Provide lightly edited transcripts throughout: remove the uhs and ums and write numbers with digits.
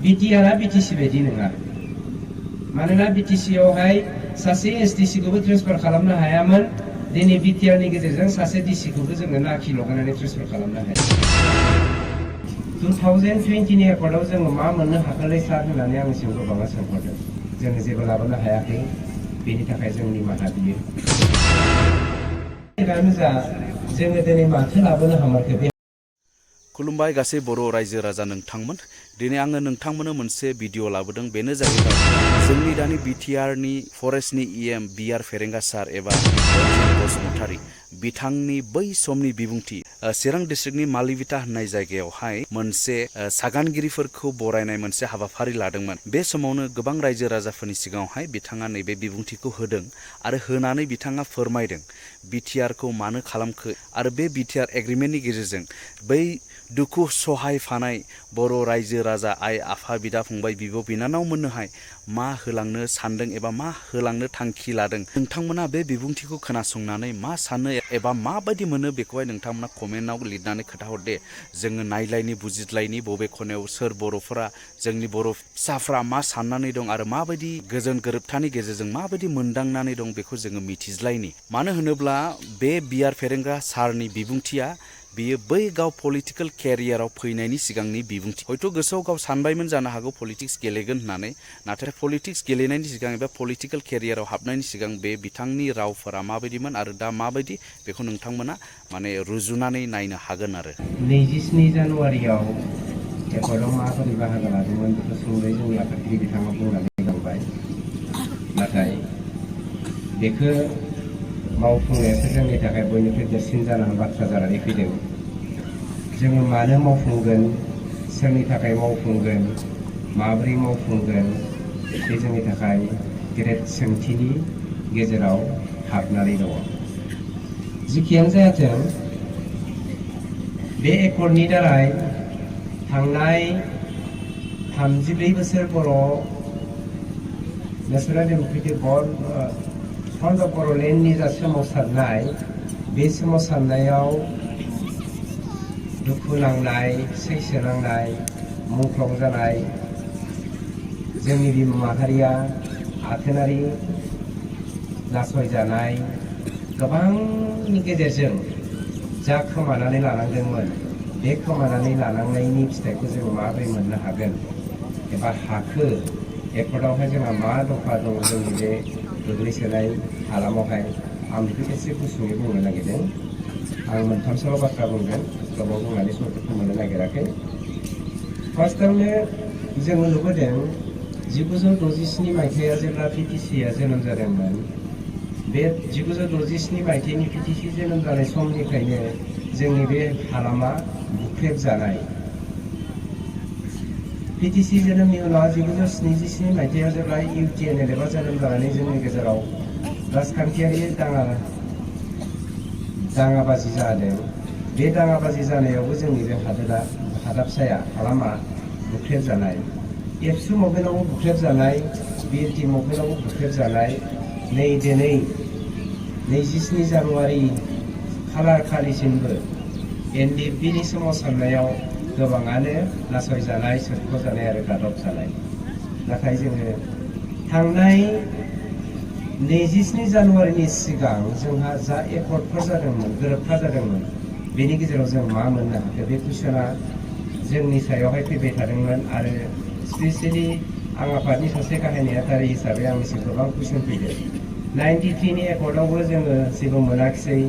बिटिआरआ BTC बायदि नङा मानोना बिटिसियावहाय सासे एसटिसिखौबो ट्रेन्सफार खालामनो हायामोन दिनै बिटिआरनि गेजेरजों सासे डिसिखौबो जोङो नाखि लगायनानै ट्रेन्सफार खालामनो हायो 2020नि एकर्डआव जोङो मा मोननो हाखोलै सार होननानै आंनिसिम गोबाङा सोंहरदों जोङो जेबो लाबोनो हायाखै बेनि थाखाय जों निमाहा बियो जोङो दिनै माथो लाबोनो हामारखो बे खुलुमबाय गासै बर' रायजो राजा नोंथांमोन दिनै आङो नोंथांमोननो मोनसे भिडिअ लाबोदों बेनो जाहैबाय जोंनि दानि बिटिआरनि फरेस्टनि इएम बिआर फेरेंगा सार एबा बसुमतारी बिथांनि बै समनि बिबुंथि चिरां डिस्ट्रिक्टनि मालिबिटा होननाय जायगायावहाय मोनसे सागानगिरिफोरखौ बरायनाय मोनसे हाबाफारि लादोंमोन बे समावनो गोबां रायजो राजाफोरनि सिगाङावहाय बिथाङा नैबे बिबुंथिखौ होदों आरो होनानै बिथाङा फोरमायदों बिटिआरखौ मानो खालामखो आरो बे बिटिआर एग्रिमेन्टनि गेजेरजों बै दुखु सहायफानाय बर' रायजो राजा आइ आफा बिदा फंबाय बिब' बिनानाव मोननोहाय मा होलांनो सानदों एबा मा होलांनो थांखि लादों नोंथांमोना बे बिबुंथिखौ खोनासंनानै मा सानो एबा माबायदि मोनो बेखौहाय नोंथांमोना कमेन्टआव लिरनानै खोन्थाहर दे जोङो नायलायनि बुजिज्लायनि बबे खनायाव सोर बर'फोरा जोंनि बर' फिसाफ्रा मा साननानै दं आरो माबायदि गोजोन गोरोबथानि गेजेरजों माबायदि मोनदांनानै दं बेखौ जोङो मिथिज्लायनि मानो होनोब्ला बे बिआर फेरेंगा सारनि बिबुंथिया बियो बै गाव पलिटिकेल केरियाराव फैनायनि सिगांनि बिबुंथि हयथ' गोसोआव गाव सानबायमोन जानो हागौ पलिटिक्स गेलेगोन होननानै नाथाय पलिटिक्स गेलेनायनि सिगां एबा पलिटिकेल केरियाराव हाबनायनि सिगां बे बिथांनि रावफोरा माबायदिमोन आरो दा माबायदि बेखौ नोंथांमोना माने रुजुनानै नायनो हागोन आरो 27 जानुवारियाव एकर्डआव माबोरै बाहागो लादोंमोन बेखौ सुंद'यै जोंनि आफादगिरि बिथाङा बुंनानै गांबाय नाथाय बेखौ मावफुंनायासो जोंनि थाखाय बयनिख्रुइ देरसिन जानानै बाथ्रा जानानै फैदों जोङो मानो मावफुंगोन सोरनि थाखाय मावफुंगोन माबोरै मावफुंगोन बे जोंनि थाखाय गेदेर सोंथिनि गेजेराव हाबनानै दङ जिखियानो जायाथों बे एकर्डनि दाराय थांनाय 34 बोसोर बर' नेशनेल डेम'क्रेटिक फ्रन्ट अफ बर'लेण्डनि जा सोमावसारनाय बे सोमावसारनायाव दुखु नांनाय सैसो नांनाय मुंख्लं जानाय जोंनि बिमा माहारिया आथोनारि नासयजानाय गोबांनि गेजेरजों जा खोमानानै लानांदोंमोन बे खोमानानै लानांनायनि फिथाइखौ जों माबोरै मोननो हागोन एबा हाखो एकर्डआवहाय जोंहा मा दफा दङ जोंनि बे गोग्लैसोनाय हालामावहाय आं बेखौ एसे गुसुङै बुंनो नागिरदों आं मोनथामसोल' बाथ्रा बुंगोन गोबाव बुंनानै समखौ मोननो नागिराखै फार्स्टआवनो जोङो नुबोदों 1967 मायथाइयाव जेब्ला पिटिसिया जोनोम जादोंमोन बे 1967 मायथाइनि पिटिसि जोनोम जानाय समनिफ्रायनो जोंनि बे हालामा बुख्रेबजानाय पिटिसि जोनोमनि उनाव 1977 मायथाइयाव जेब्ला इउटिएनएल एबा जोनोम जानानै जोंनि गेजेराव राजखान्थियारि दाङाबाजि जादों बे दाङाबाजि जानायावबो जोंनि बे हादाबसाया हालामा बुख्रेबजानाय एबसु मभेन्टआवबो बुख्रेबजानाय बिएलटि मभेन्टआवबो बुख्रेबजानाय नै दिनै 27 जानुवारि खालार खालिसिमबो एनडिएफबिनि सोमावसारनायाव गोबाङानो नासयजानाय सोरख'जानाय आरो गादबजानाय नाथाय जोङो थांनाय 27 जानुवारिनि सिगां जोंहा जा एकर्डफोर जादोंमोन गोरोबथा जादोंमोन बेनि गेजेराव जों मा मोननो हाखो बे कुइसना जोंनि सायावहाय फैबाय थादोंमोन आरो स्पेसियेलि आं आफादनि सासे गाहाय नेहाथारि हिसाबै आंनिसिम गोबां कुइसन फैदों 93नि एकर्डआवबो जोङो जेबो मोनाखिसै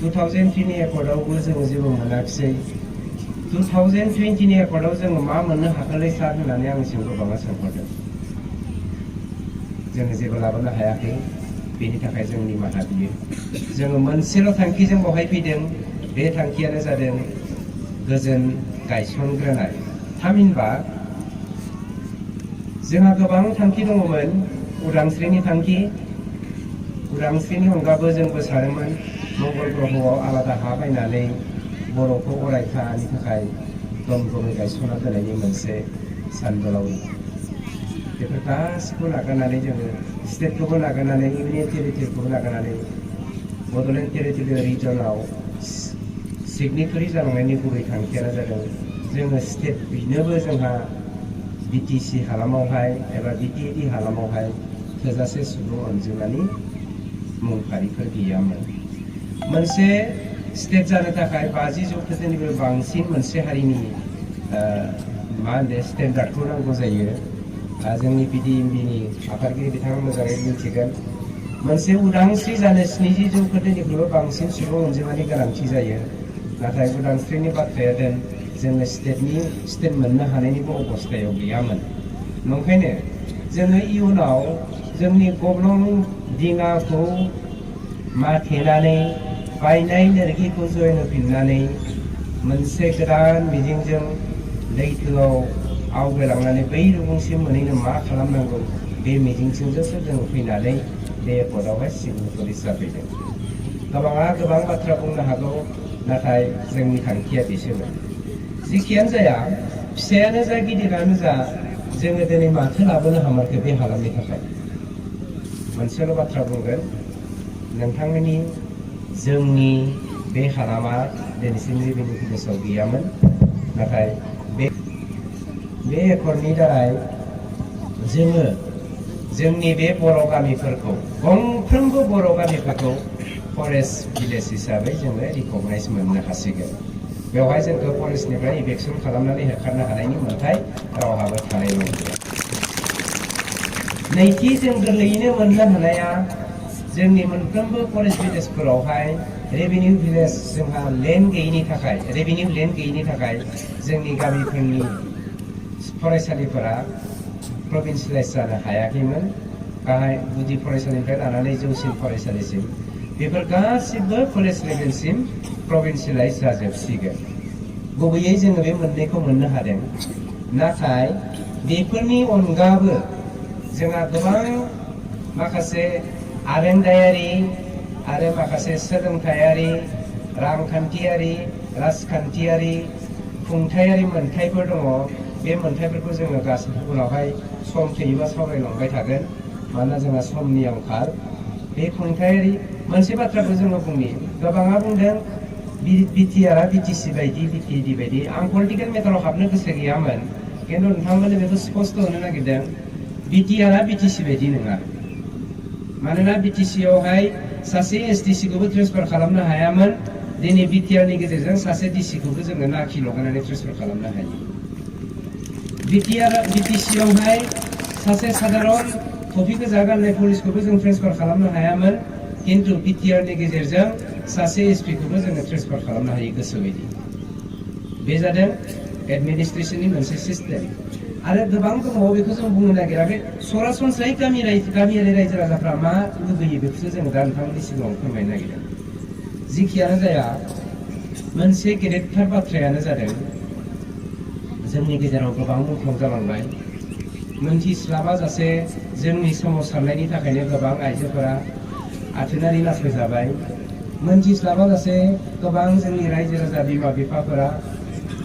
2003नि एकर्डआवबो जोङो जेबो मोनाखिसै 2020नि एकर्डआव जोङो मा मोननो हाखोलै सार होननानै आंनिसिम गोबाङा सोंहरदों जोङो जेबो लाबोनो हायाखै बेनि थाखाय जों निमाहा बियो जोङो मोनसेल' थांखिजों बहाय फैदों बे थांखियानो जादों गोजोन गायसनग्रोनाय थामहिनबा जोंहा गोबां थांखि दङमोन उदांस्रिनि थांखि उदांस्रिनि अनगाबो जोंबो सानोमोन मंगल ग्रहआव आलादा हा बायनानै बर'खौ अरायथानि थाखाय दमदमै गायसनना दोननायनि मोनसे सानबोलावरि बेफोर गासिखौबो नागारनानै जोङो स्टेटखौबो नागारनानै इउनियन टेरिटरिखौबो नागारनानै बड'लेण्ड टेरिटरियेल रिजनाव सिगनेटरि जालांनायनि गुबै थांखियानो जादों जोङो स्टेट बिनोबो जोंहा बिटिसि हालामावहाय एबा बिटिएडि हालामावहाय थोजासे सुबुं अनजिमानि मुं फारिफोर गैयामोन। मोनसे स्टेट जानो थाखाय 50 जौखोन्दोनिबो बांसिन मोनसे हारिनि मा होनो स्टेन्डार्डखौ नांगौ जायो। जोंनि PDMBनि आफादगिरि बिथाङा मोजाङै मिथिगोन। मोनसे उदांस्रि जानो 70 जौखोन्दोनिख्रुइबो बांसिन सुबुं अनजिमानि गोनांथि जायो। नाथाय उदांस्रिनि बाथ्राया जोङो स्टेट मोननो हानायनिबो अबस्थायाव गैयामोन। नंखायनो जोङो इयुनाव जोंनि गब्लं दिङाखौ माथेनानै बायनाय लोरगिखौ जयन होफिननानै मोनसे गोदान मिजिंजों लैथोआव आवगायलांनानै बै रुगुंसिम मोनहैनो मा खालामनांगौ बे मिजिंजोंसो जों फैनानै बे पदआवहाय सिभिल पुलिस जाफैदों। गोबाङा गोबां बाथ्रा बुंनो हागौ, नाथाय जोंनि थांखिया बिसोमोन। जिखियानो जाया, फिसायानो जा गिदिरानो जा, जोङो दिनै माथो लाबोनो हामारखो बे हालामनि थाखाय? मोनसेल' बाथ्रा बुंगोन, नोंथांमोननि जोंनि बे हालामा दिनैसिम रेभिनिउ भिलेजाव गैयामोन। नाथाय बे एकर्डनि दारै जोङो जोंनि बे बर' गामिफोरखौ, गंफ्रोमबो बर' गामिफोरखौ फरेस्ट भिलेज हिसाबै जोङो रिकगनाइज मोननो हासिगोन। बेवहाय जोंखौ फरेस्टनिफ्राय इभेक्सन खालामनानै होखारनो हानायनि मोन्थाय रावहाबो थानाय नंलिया। नैथि, जों गोरलैयैनो मोननो हानाया जोंनि मोनफ्रोमबो फरेस्ट भिलेजफोरावहाय रेभिनिउ भिलेज जोंहा लेन्ड गैयिनि थाखाय, रेभिनिउ लेन्ड गैयिनि थाखाय जोंनि गामिफोरनि फरायसालिफोरा प्रभिन्सियेलाइज जानो हायाखैमोन। गाहाय गुदि फरायसालिनिफ्राय लानानै जौसिन फरायसालिसिम बेफोर गासिबो कलेज लेभेलसिम प्रभिन्सियेलाइज जाजोबसिगोन। गुबैयै जोङो बे मोननैखौ मोननो हादों। नाथाय बेफोरनि अनगाबो जोंहा गोबां माखासे आरोंदायारि आरो माखासे सोलोंथायारि, रांखान्थियारि, राजखान्थियारि, खुंथायारि मोन्थायफोर दङ। बे मोन्थायफोरखौ जोङो गासैबो उनावहाय सम थैयोबा सावरायलांबाय थागोन, मानोना जोंहा समनि आंखाल। बे खुंथायारि मोनसे बाथ्राखौ जोङो बुंनि, गोबाङा बुंदों बिटिआरआ बिटिसि बायदि, बिटिएडि बायदि। आं पलिटिकेल मेटाराव हाबनो गोसो गैयामोन, खिन्थु नोंथांमोननो बेखौ स्पष्ट होनो नागिरदों, बिटिआरआ बिटिसि बायदि नङा। मानोना बिटिसियावहाय सासे एसटिसिखौबो ट्रेन्सफार खालामनो हायामोन। दिनै बिटिआरनि गेजेरजों सासे डिसिखौबो जोङो नाखि लगायनानै ट्रेन्सफार खालामनो हायो। बिटिसियावहाय सासे साधारन टफि गोजा गाननाय पुलिसखौबो जों ट्रेन्सफार खालामनो हायामोन। किन्तु बिटिआरनि गेजेरजों सासे एसपिखौबो जोङो ट्रेन्सफार खालामनो हायो गोसोबायदि। बे जादों एडमिनिस्ट्रेसननि मोनसे सिस्टेम। आरो गोबां दङ, बेखौ जों बुंनो नागिरा। बे सरासनस्रायै गामियारि रायजो राजाफ्रा मा लुबैयो बेखौसो जों दा नोंथांमोननि सिगाङाव फोरमायनो नागिरदों। जिखियानो जाया, मोनसे गेदेरथार बाथ्रायानो जादों जोंनि गेजेराव गोबां मुंख्लं जालांबाय। मोनथिस्लाबाजासे जोंनि सोमावसारनायनि थाखायनो गोबां आइजोफोरा आथोनारि नासयजाबाय। मोनथिस्लाबाजासे गोबां जोंनि रायजो राजा बिमा बिफाफोरा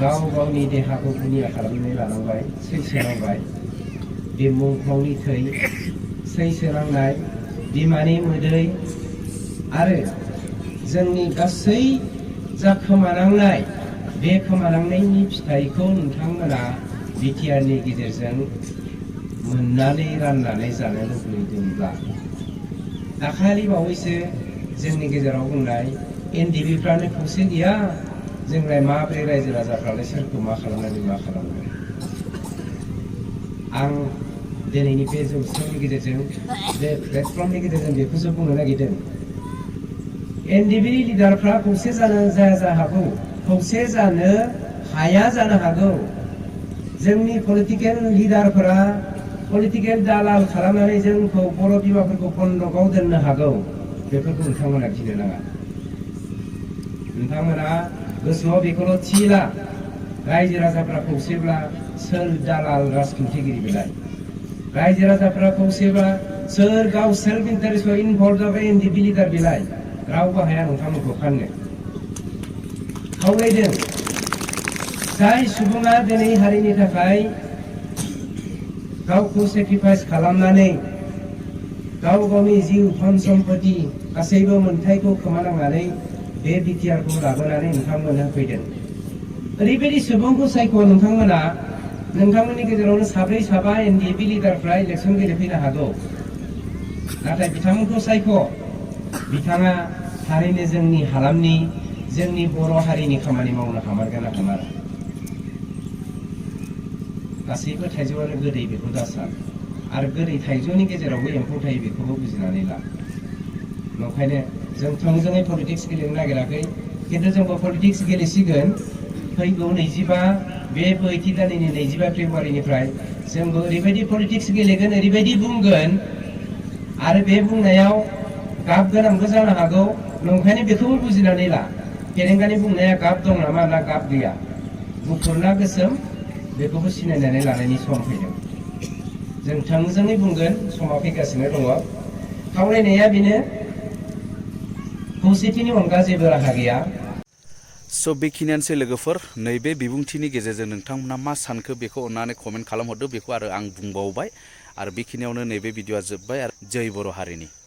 गाव गावनि देहाखौ गुनिया खालामनानै लानांबाय, सैसोनांबाय। बे मुंख्लंनि थै, सैसोनांनाय, बिमानि मोदै आरो जोंनि गासै जा खोमानांनाय, बे खोमानांनायनि फिथाइखौ नोंथांमोना बिटिआरनि गेजेरजों मोननानै राननानै जानो लुबैदोंब्ला, दाखालि बावैसो जोंनि गेजेराव बुंनाय एनडिबिफ्रानो खौसे गैया, जोंलाय माब्रै रायजो राजाफ्रालाय सोरखौ मा खालामनानै मा खालामगोन? आं दिनैनि बे जौस्रांनि गेजेरजों, बे प्लेटफर्मनि गेजेरजों बेखौसो बुंनो नागिरदों। एनडिबि लिडारफ्रा खौसे जानो जाया हागौ, खौसे जानो हाया जानो हागौ। जोंनि पलिटिकेल लिडारफोरा पलिटिकेल दालाल खालामनानै जोंखौ बर' बिमाफोरखौ बन्दकआव दोननो हागौ। बेफोरखौ नोंथांमोना गिनो नाङा। नोंथांमोना गोसोआव बेखौल' थिला, रायजो राजाफ्रा खौसेब्ला सोर दालाल राजखान्थिगिरि बेलाय? रायजो राजाफ्रा खौसेब्ला सोर गाव सेल्फ इन्टारेस्टआव इनभल्भ जाबाय एनडिबि लिडार बेलाय? रावबो हाया नोंथांमोनखौ फाननो। खावलायदों, जाय सुबुङा दिनै हारिनि थाखाय गावखौ सेक्रिफाइस खालामनानै गाव गावनि जिउ धन सम्पति गासैबो मोन्थायखौ खोमानांनानै बे बिटिआरखौ लाबोनानै नोंथांमोननो होफैदों। ओरैबायदि सुबुंखौ सायख' नोंथांमोना नोंथांमोननि गेजेरावनो साब्रै साबा एनडिएपि लिडारफ्रा इलेक्सन गेलेफैनो हागौ नाथाय बिथांमोनखौ सायख' बिथाङा थारैनो जोंनि हालामनि जोंनि बर' हारिनि खामानि मावनो हामारगोन ना हामारा गासैबो थाइजौआनो गोदै बेखौ दासान आरो गोदै थाइजौनि गेजेरावबो एम्फौ थायो बेखौबो बुजिनानै ला नंखायनो जों थोंजोङै पलिटिक्स गेलेनो नागिराखै खिन्थु जोंबो पलिटिक्स गेलेसिगोन फैगौ 25 बे बैथि दाननि 25 फेब्रुवारिनिफ्राय जोंबो ओरैबायदि पलिटिक्स गेलेगोन ओरैबायदि बुंगोन आरो बे बुंनायाव गाब गोनांबो जानो हागौ नंखायनो बेखौबो बुजिनानै ला फेरेंगानि बुंनाया गाब दं नामा ना गाब गैया गुफुर ना गोसोम बेखौबो सिनायनानै लानायनि सम फैदों जों थोंजोङै बुंगोन समा फैगासिनो दङ खावलायनाया बेनो खौसेथिनि अनगा जेबो राहा गैया स' बेखिनियानोसै लोगोफोर नैबे बिबुंथिनि गेजेरजों नोंथांमोना मा सानखो बेखौ अन्नानै कमेन्ट खालामहरदो बेखौ आरो आं बुंबावबाय आरो बेखिनियावनो नैबे भिडिअआ जोब्बाय आरो जै बर' हारिनि